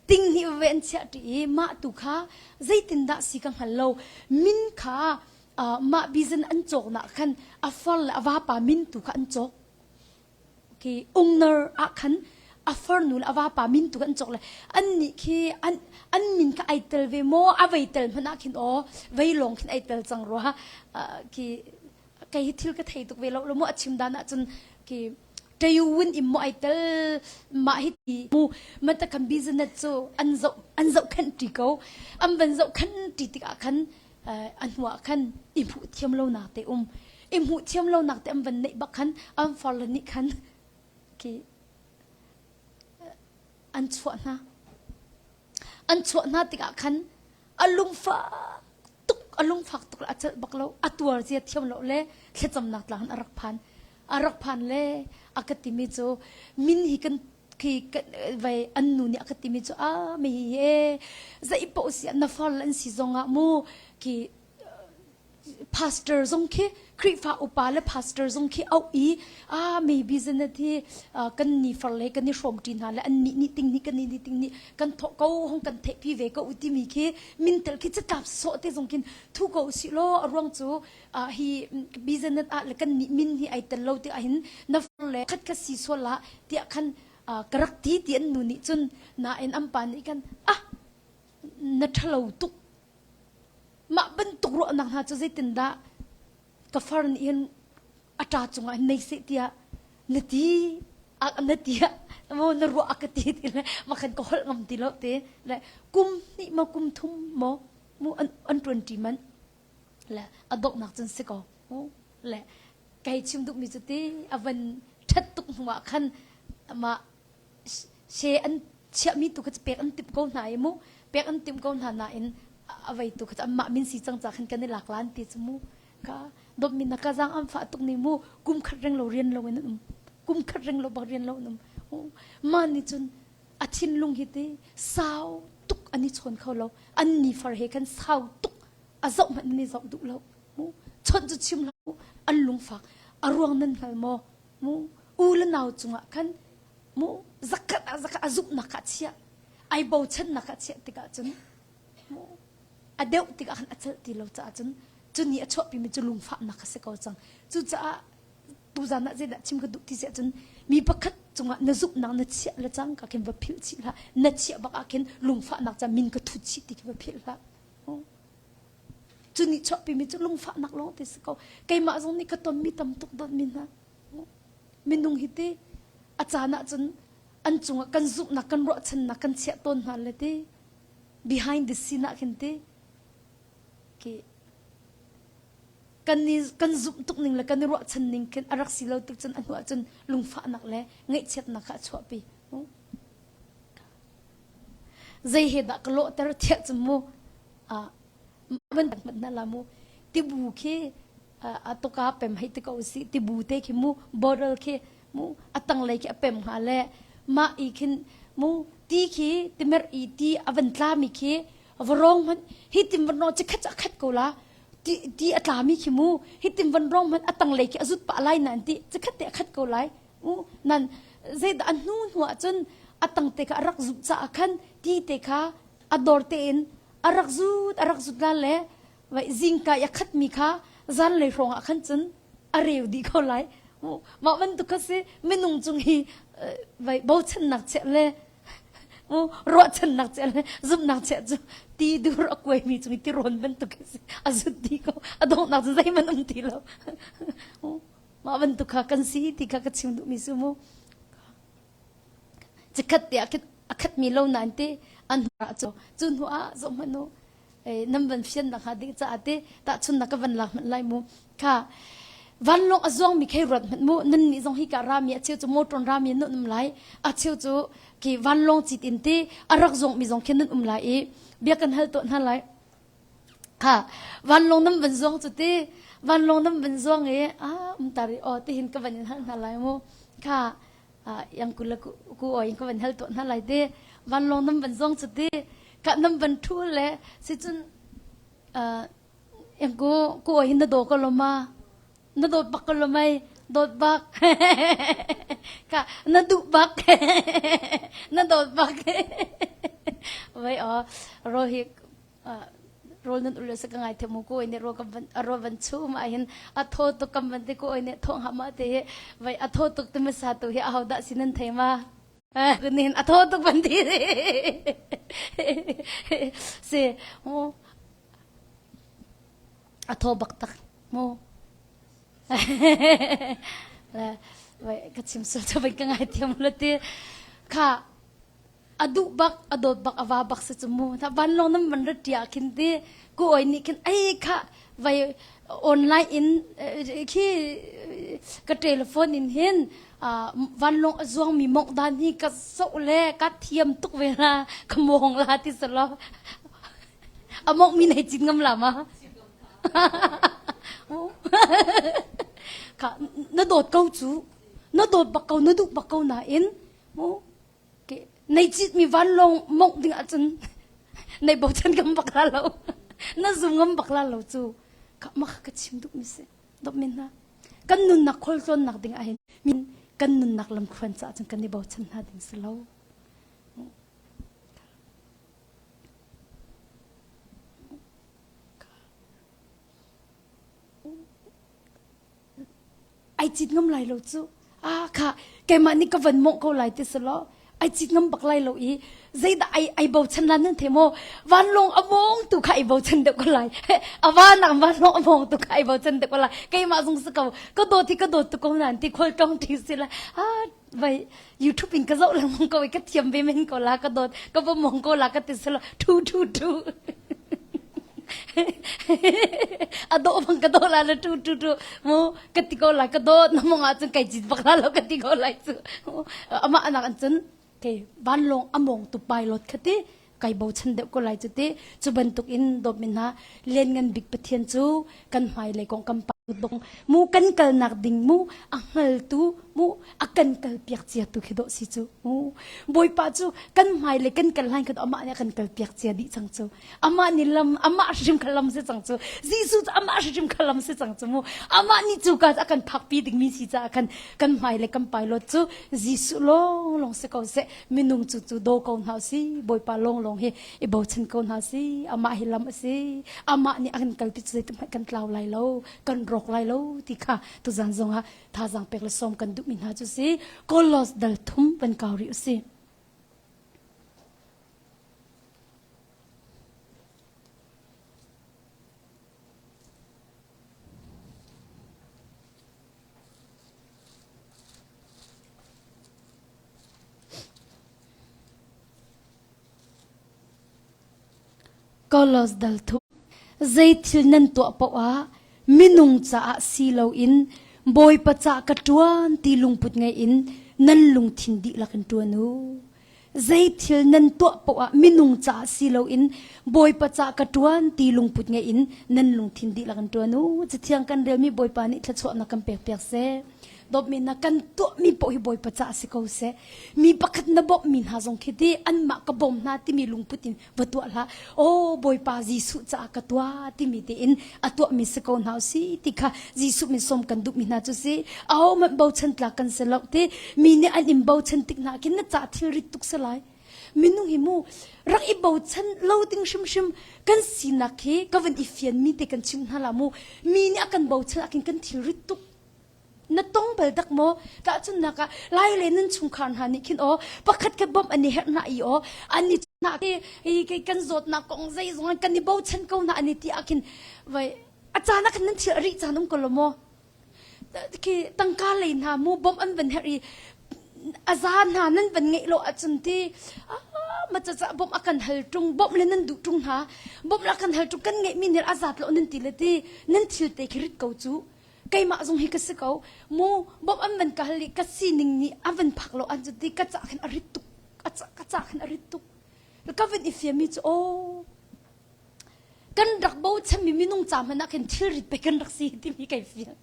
ting hnih vave an chiah ṭi i mah tu kha zeitindah si ka hngal lo min kha mah bizin an cawknak khan a far le a vapa min tu kha an cawk khi owner ah khan a farnu le a vapa min tu kha an cawk le an nih khi an an min kha ai tel ve maw a vei tel hmanh ah khin aw vei lawng khin ai tel cang rua khi kei hi thil ka thei tuk ve lo lo mu a chim dan ah cun khi Tayuwin im mo ai tel mah hi ti mu mata kan business cu an zoh an zoh khan ti ko an van zoh khan ti tikah khan a hnuah khan i hmuh thiam lonak te um i hmuh thiam lonak te an van neih bak khan an farle nih khan khi an chuah hna an chuah hna tikah khan a lungfak tuk a lungfak tuk a celh bak lo a tuar zia thiam lo le thlacamnak tlang a rak phan a rak phan le a ka timi cu min hi kan khi vai an nu nih a ka timi cu a mi hi e zei paoh si na far an si zong ah mu khi pastor zong khi Khrihfa upa le pastor zong khi auh i a maybe zanet hi kan ni far le kan i hrawm ṭi hna le an nih nih ting nih kan nih nih ting nih kan thawh ko hong kan theihpi ve ko timi khi mintel khi catlap sawh te zong khin thu ko usih law a ruang cu hi business ah le kan nih min hi ai tel lo ti ahhin na far le khat khat si sual ah tiah khan ka rak ti ti an nu nih cun nain an pa nih khan ah na ṭhalo tuk Mah bantuk ruahnak hna cu zeitindah ka far nih hin a ṭa cungah hin nei seh tiah na ti na ti maw na ruah a ka ti ti le mah khan ka holh ngam ti lo te le kum hnih maw kum thum maw mu an an ṭuan ṭi manh le a donghnak cun si ko mu le kei chim duhmi cu ti a van ṭhat tuk hnu ah khan mah she an chiahmi tu kha pek an timh ko hna i mu pek an timh ko hna nain a vei tu kha anmah min si cang ca khan kan i lak lan ti cu mu ka dawtmi na ka zaang an fah tuk ni mu kum khat reng lo rian lo in an um kum khat reng lo bak rian lo an um ma ni cun a thinlung hi ti sau tuk an i chawn kho lo an ni far he khan sau tuk a zoh hmanh an i zoh duh lo mu chawnh cu chim hlah an lungfak a ruang nan hngal maw mu u le nau cungah khan mu zakhat ah zakhat a zumhnak kha a chiah ai bochannak kha a chiah tikah cun mu a deuh tikah khan a celh ti lo caah cun cuni a chuahpimi cu lungfahnak kha si ko cang cucaah tuzan ah zeidah chim ka duh ti si ahcun mi pakhat cungah na zumhnak na chiah le cangka khin va philh chih hlah na chiah bak ah khin lungfahnak ca min ka thut chih ti khi va philh hlah cu nih chuahpimi cu lungfahnak lawng te si ko keimah zong nih ka tonmi tam tuk dawtmi hna minung hi ti a caan ah cun an cungah kan zumhnak kan ruahchannak kan chiah tawn hna le ti behind the scene ah khin ti ki kan ni kan zumh tuk ning le kan i ruahchan ning khin a rak si lo tuk cun a hnu ah cun lungfahnak le ngaihchiatnak kha a chuahpi zei he dah ka lawhter thiah cu mu van hmanh na la mu tibu khi a toka pem hei ti ko si tibu te khi mu bottle khi mu a tanglei khi a pem hnga le mah i khin mu ti khi timer i ti a van tlami khi va rong hmanh hi tim van rong chikhat a khat ko la ti ti a tlami khi mu hi tim van rong hmanh a tanglei khi a zut pah lai nan ti chikhat te a khat ko lai u nan zeidah a hnu hnu ah cun a tang te kha a rak zut caah khan ti te kha a dor tein a rak zut a rak zut la le vai zingka i a khatmi kha zanlei hrawng ah khan cun a reu dih ko lai mah bantuk kha si minung cung hi vai bochannak chiah le ruahchannak chiah le zumhnak chiah cu ti dur a kuaimi cung i tirawn bantuk si a zut dih ko a donghnak cu zeihmanh um ti lo mah bantuk kha kan si ti kha ka chim duhmi su mu Cikhat te ah khin a khatmi lo nain te. An hnu cu cu hnu ah zoh hmanh u nan van fian nak hnga ding caah te tahchunnak ka van lak hmanh lai mu kha vanlawng a zuangmi khei ruat hmanh mu nan nih zong hi ka rami a cheu cu motor rami nan um lai a cheu cu khi vanlawng cit in te a rak zuangmi zong khi nan um lai i bia kan hal tuah hna lai kha vanlawng nan van zuang cu ti vanlawng nan van zuang i a um tari o ti hin ka van in hal hna lai mu kha yang ku le ku oi ka van hal tuah hna lai te vanlawng nam van zong cu ti ka nam van thu le si cun yang ku ku oi na do ko lo ma na dawt bak ko lo mai dawt bak ka na duh bak na dawt bak vai o ro hi rawl nan ul sa ka ngai the mu ko ne ro kam van ro van chum ah hin a tho tuk kam van te ko ne tho ha ma te he vai a tho tuk te ma sa tu hi a ho da sin nan thei ma nin a tho tuk van ti se mu a tho bak tak mu vai ka chim sul chu vai ka ngai thiam lo ti kha a duh bak a dawt bak a va bak si cu mu tha vanlawng nan van rat tia khin ti ku oi nih khin ai kha vai online in khi ka telephone in hin vanlawng a zuang mi mong dan hi ka so le ka thiam tuk ve la ka mong la ti salo a mong mi nei cin ngam la ma kha na dawt ko cu na dawt bak ko na duh bak ko nain mu Nei citmi vanlawng mongh ding ahcun nei bochan ngam bak la lo. Na zum ngam bak la lo cu. Ka mah ka chim duhmi si. Dawt min hna. Kan nunnak khualtlawnnak ding ahhin min kan nunnak lamthluan caah cun kan i bochan hna ding si lo. Ai cit ngam lai lo cu. Ah kha keimah nih ka van mawh ko lai ti si law ai cit ngam bak lai lo i zeidah ai ai bochan lan nan thei maw vanlawng a mawng tu kha ai bochan deuh ko lai a vanak vanlawng a mawng tu kha ai bochan deuh ko lai keimah zong si ko ka dawt hi ka dawt tu ko nan ti khual tong ti si lai ah vai YouTube in ka zoh lengmang ko i ka thiam ve men ko la ka dawt ka va mong ko la ka ti selo thu thu thu a dawh bang ka dawh la la tu tu tu mu ka ti ko lai ka dawt na mong ah cun kai cit bak la lo ka ti ko lai cu amah anak an cun kei vanlawng among tu pilot khati kai bochan deuh ko lai cu ti cu bantuk in dawt min hna lianngan bik Pathian cu kan hmailei kong kan pa dong mu kan kalnak ding mu a hngaltu mu a kan kalpiak cia tu khi dawh si cu mu bawipa cu kan hmailei kan kal hlan kha amah nih a kan kalpiak cia dih cang cu amah nih lam amah hrim kha lam si cang cu Jesuh cu amah hrim kha lam si cang cu mu amah nih cu ka a kan phakpi dingmi si caah khan kan hmailei kan pilot cu Jesuh lawng lawng si ko seh minung cu cu daw ko hna si bawipa lawnglawng hi i bochan ko hna si amah hi lam a si amah nih a kan kalpi cu zeitik hmanh kan tlau lai lo kan rawk lai lo ti kha tuzan zongah thazaang pek le sawm kan duhmi hna cu si Kolos dal thum van kau rih u si Kolos dal thum. Zeithil nan tuah paoh ah minung caah si loin Bawipa cah ka ṭuan ti lungput ngei in nan lungthin dihlak in ṭuan u. Zeithil nan tuah paoh ah minung caah si loin Bawipa cah ka ṭuan ti lungput ngei in nan lungthin dihlak in ṭuan u. Cathiang kan relmi Bawipa nih thluachuahnak kan pekpiak seh. Dawtmi na kan tuahmi paoh hi Bawipa caah si ko seh. Mi pakhat na bawmhmi hna zong khi ti anmah ka bawm hna timi lungput in va tuah hlah. Aw Bawipa Jesuh caah ka tuah timi tein a tuahmi si ko hna si ti kha Jesuh min sawm kan duhmi hna cu si. Ahohmanh bochan tlak kan si lo ti mi nih an in bochan tik hna khin na cah thilrit tuk si lai. Minung hi mu rak i bochan lo ding hrimhrim kan sinak hi ka van i fianmi te kan chim hna la mu. Mi nih a kan bochan ahkhin kan thilrit tuk. Na tong bal dak maw? Tahchunhnak ah Lai le nan chungkhar hna nih khin aw pakhat khat bawmh an i herh hna i aw an i hna hi kan zawtnak kong zeizong kan i bochan ko hna an i ti ah khin vai a caan ah khan nan thil a rih caan um ko lo maw? Khi tangka lei hna mu bawmh an van herh i a za hna nan van ngeih lo ahcun ti. ma ca ca bawmh a kan hal ṭung bawmh le nan duh ṭung hna bawmh la kan hal ṭung kan ngeihmi nih a zat lo nan ti le ti nan thil te khi rit ko cu keimah zong hi ka si ko mu bawmh an van ka hal i ka sining nih a van phak lo an cu ti ka ca khin a rit tuk ka ca khin a rit tuk ka van i fiami cu aw kan rak bochanmi minung ca hmanh ah khin thilrit pe kan rak si timi kai fiang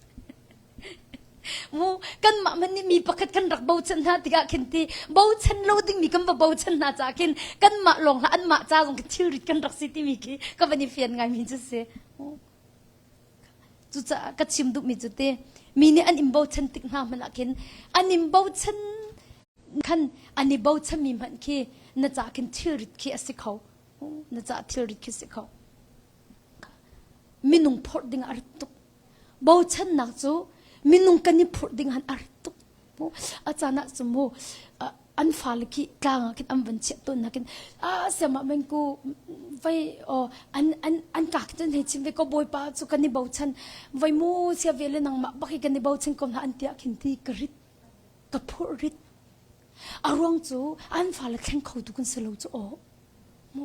mu kanmah hmanh nih mi pakhat kan rak bochan hna tikah khin ti bochan lo dingmi kan va bochan hna caah khin kanmah lawng hlah anmah ca zong khin thilrit kan rak si timi khi ka van i fian ngaimi cu si Cucaah ka chim duhmi cu ti mi nih an in bochan tik hna hmanh ah khin an in bochan khan an i bochanmi hmanh khi na ca khin thilrit khi a si kho. Na ca thilrit khi si kho. Minung phorh ding ah a rit tuk. Bochannak cu minung kan i phurh ding han a rit tuk. A caan ah cu mu an fale khi tlang ah khin an van chiah tawn nakin a siamah men ku vai o an an an ka cun hei chim ve ko bawipa cu kan i bochan vai mu sia ve le nangmah bak hi kan i bochan ko hna an tiah khin ti ka rit ka phurh rit a ruang cu an fale thleng kho tu kan si lo cu aw mu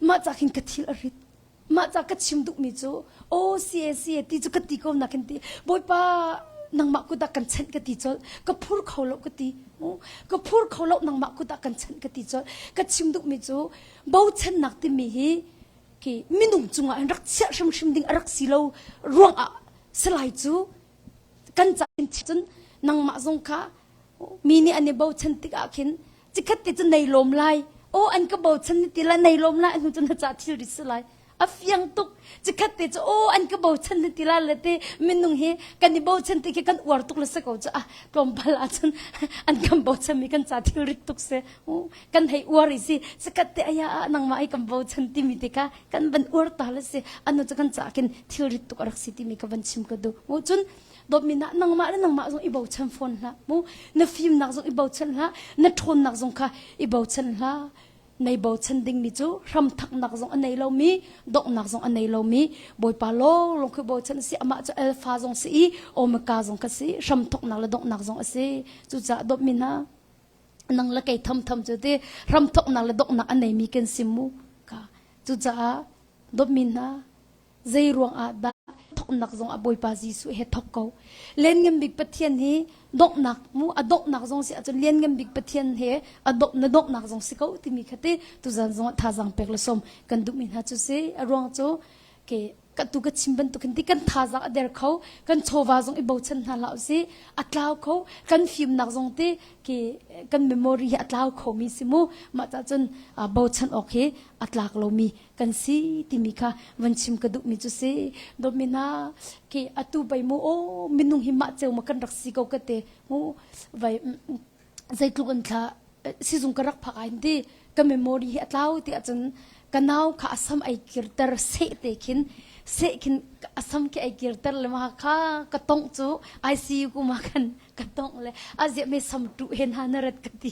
mah ca khin ka thil a rit Mah ca ka chim duhmi cu aw sie sie ti cu ka ti ko nakin ti Bawipa nangmah kut ah kan chanh ka ti colh ka phur kho lo ka ti ka phur kho lo nangmah kut ah kan chanh ka ti colh ka chim duhmi cu bochannak timi hi khi minung cungah in rak chiah hrimhrim ding a rak si lo ruangah salai cu kan ca in cun nangmah zong kha mi nih an i bochan tikah khin cikhat te cu nei lawm lai aw an ka bochan ni ti la nei lawm lai hnu cu na ca thil ri si lai a fiang tuk cikhat te cu aw an ka bochan ni ti la le te minung hi kan i bochan ti khi kan uar tuk le se ko cu ah tlawmpal ahcun an kan bochan mi kan ca thil rit tuk se kan hei uar i si cikhat te aya ah nangmah hi kan bochan timi te kha kan van uar ta le si anu cu kan ca khin thil rit tuk a rak si timi ka van chim ka du mu cun dawtmi na nangmah le nangmah zong i bochan fawn hlah mu na fimnak zong i bochan hlah na ṭhawnnak zong kha i bochan hlah nei bochan dingmi cu hramthaknak zong a nei lomi donghnak zong a nei lomi bawipa lawng lawng khi bochan si amah cu alpha zong si i omega zong ka si hramthoknak le donghnak zong a si cucaah dawtmi hna nang le kei thamtham cu ti hramthoknak le donghnak a neimi kan si mu ka cucaah dawtmi hna Zei ruangah dah thoknak zong ah Bawipa Jesuh he thok ko. Lianngan bik Pathian hi donghnak mu a donghnak zong si ahcun lianngan bik Pathian he a dongh na donghnak zong si ko timi kha ti tuzan zong ah thazaang pek le sawm kan duhmi hna cu si. A ruang cu ke ka tu ka chim bantuk hin ti kan thazaang a der kho kan chawva zong i bochan hna hlah usih a tlau kho kan fimnak zong ti ke kan memory hi a tlau kho mi si mu mah cah cun bochan awk hi a tlak lomi kan si timi kha van chim ka duhmi cu si dawtmi hna khi atu bei mu aw minung hi mah ceu ma kan rak si ko ka te mu vai zeitluk in thla sizung ka rak phak ain ti ka memory hi a tlau ti ahcun ka nau kha asam ai kirter seh te khin seh khin asam khi ai kirter le ma kha ka tong cu ICU ku ma khan ka tong le azia me sam tu he na na rat ka ti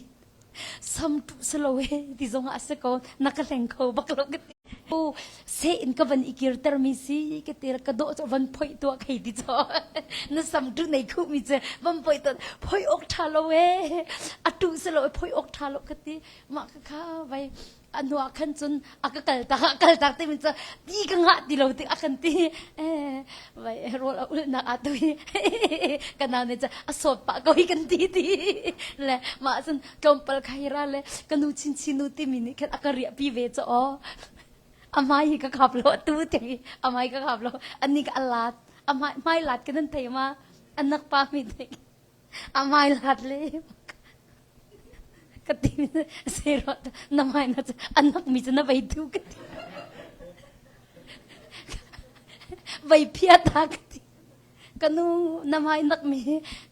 Sam tu si lo he ti zong ah a si ko na ka hleng kho bak lo ka ti. Se in ka van i kirter mi si ka ti ka dawh cu van phoih tuah khei ti cho na sam tu nei khuh mi cu van phoih tuah phoih awk tha lo e a tu si lo phoih awk tha lo ka ti mah ka kha vai a hnu ah khan cun a ka kal tak a kal tak ti min cu ti ka ngah ti lo tik a kan ti vai rawl a ulnak ah tu hi ka nau nih cun a sawt pah ko hi kan ti ti le mah cun tlawmpal kha hi ra le ka nu chinchin nu timi nih khan a ka riah pi ve cu aw a hmai hi ka khap lo tu tiang hi a hmai ka khap lo ani ka a lat a hmai hmai lat ka nan thei ma anak pa mi thei a hmai lat le ka ti sero na hmai na cu anak mi cu na vei tu ka ti vei phia ta ka ti ka nu na hmai nak mi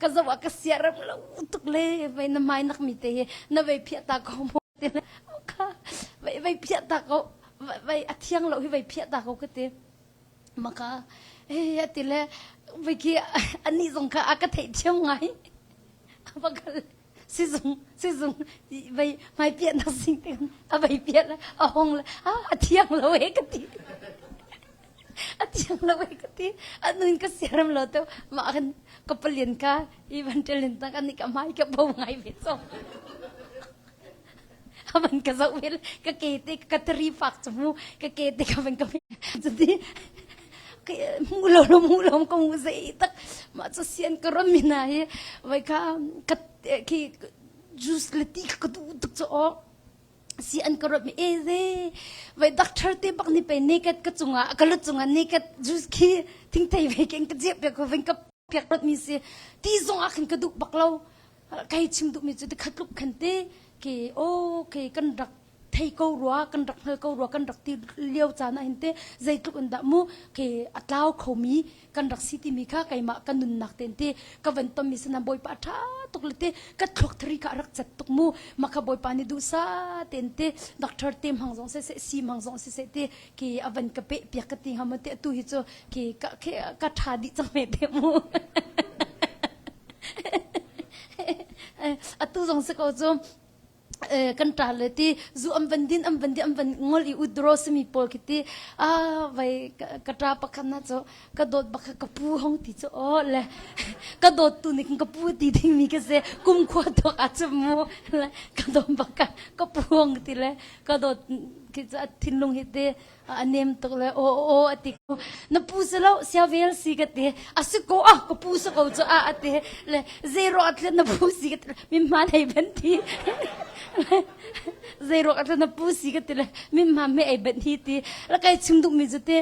ka zoh ah ka sia ram lo tuk le vei na hmai nak mi te hi na vei phia ta ko mo ti le kha vei vei phia ta ko vei a thiang lo hi vei phia ta ko ka ti maka eh ati le vei khi ani zong kha a ka theih thiam ngai a sizung sizung vei hmai piahnak sing te a vei piah le a hong le a thiang lo e ka ti a thiang lo e ka ti a nun ka siaram lo te mah kan ka palian ka i van telin tang ani ka mai ka bo ngai ve so. Avan ka zoh vel ka ke te ka tari fak chu mu ka ke te ka van ka cuti hmu lo lo hmu lo ka hmu zei tak mah cu sian ka ron mi na hi vai kha ka khi juice le ti ka duh tuk chu aw si an ka rat mi e ze vai doctor te bak ni pe naked ka cungah ka lu cungah naked juice khi thingthei ve ken ka jep pe ko vin ka piak rat mi si ti zong ah khin ka duh bak lo kai chim duh mi cu ti khat tluk khan te ke okay kan rak thei ko rua kan rak hngal ko rua kan rak ti lio caan ah hin te zeitluk in dah mu ke a tlau khomi kan rak si timi kha keimah ka nunnak ten te ka van tonmi sana bawipa tha tuk le te ka thluak thari kha rak cet tuk mu makha bawipa nih duhsa ten te doctor te hmang zong se se si hmang zong se se te ke avan ka pe piak ka ti ngam te atu hi chu ke ka ka tha dih cang me te mu atu zong se ko chu kan ṭa le ti zu an van din an van din an van ngol i udro simi pawl khi ti a vai ka ṭa pakhat na cu ka dawt bak ka pu hong ti cu o le ka dawt tu nih ka pu ti ding mi ka se kum khua tuak a cu mu le ka dawt bak ka pu hong ti le ka dawt khi cu a thinlung hi te a nem tuk le aw aw a ti na pu si lo sia vel si ka ti a si ko ah ka pu si ko cu a a ti le zero a tlen na pu si ka ti min ma nei ben ti zero a tlen na pu si ka ti le min ma me ei ben hi ti la kai chim duh mi cu te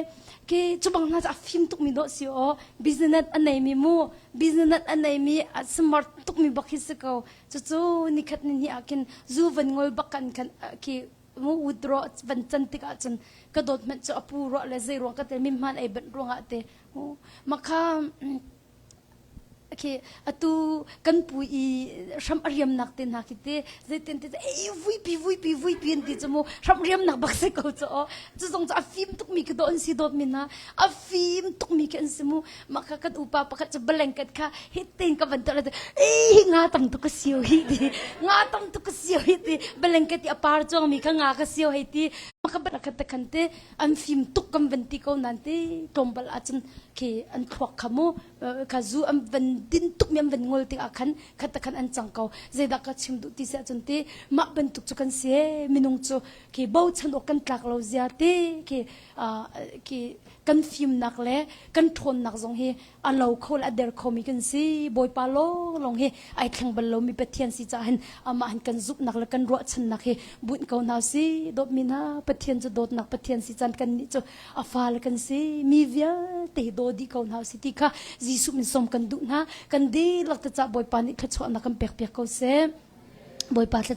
ke chu bang na a fim tuk mi do si o business a nei mi mu business a nei mi a smart tuk mi bak hi si ko cu cu nikhat ni ni ah khin zu van ngol bak kan kan khi mu withdraw van can tikah cun ka dawt hmanh cu a pu ruah le zei ruang ka te mi hman ei banh ruangah te makha khi atu kan pu i hram a riamnak te hna khi te zeitin te ei vuipi vuipi vuipi an ti cu mu hram riamnak bak si ko cu aw cu zong cu a fim tuk mi khi dawh an si dawt mi hna a fim tuk mi khi an si mu mah kha kan upa pakhat cu blanket kha hitin ka van tuah ei nga tam tuk ka sio hi ti nga tam tuk ka sio hi ti blanket i a par chuang mi kha nga ka sio hei ti ka ban khat te khan te an fim tuk kan van ti ko nan te tlawmpal ahcun khi an thluak kha mu kha zu an van din tuk mi an van ngol tik ah khan khat te khan an cang ko zeidah ka chim duh ti si ahcun te mah bantuk cu kan si minung cu khi bochan awk kan tlak lo zia te khi khi kan fimnak le kan ṭhawnnak zong hi a lo kho le a der khomi kan si. Bawipa lawnglawng hi ai thleng bal lomi Pathian si caah hin amah hin kan zumhnak le kan ruahchannak hi bunh ko hna si. Dawtmi hna Pathian cu dawtnak Pathian si caan kannih cu a fale kan si. Mi vialte hi daw dih ko hna si ti kha Jesuh min sawm kan duh hna. Kan dihlak te cah Bawipa nih thluachuahnak kan pek piak ko seh. Bawipa thla.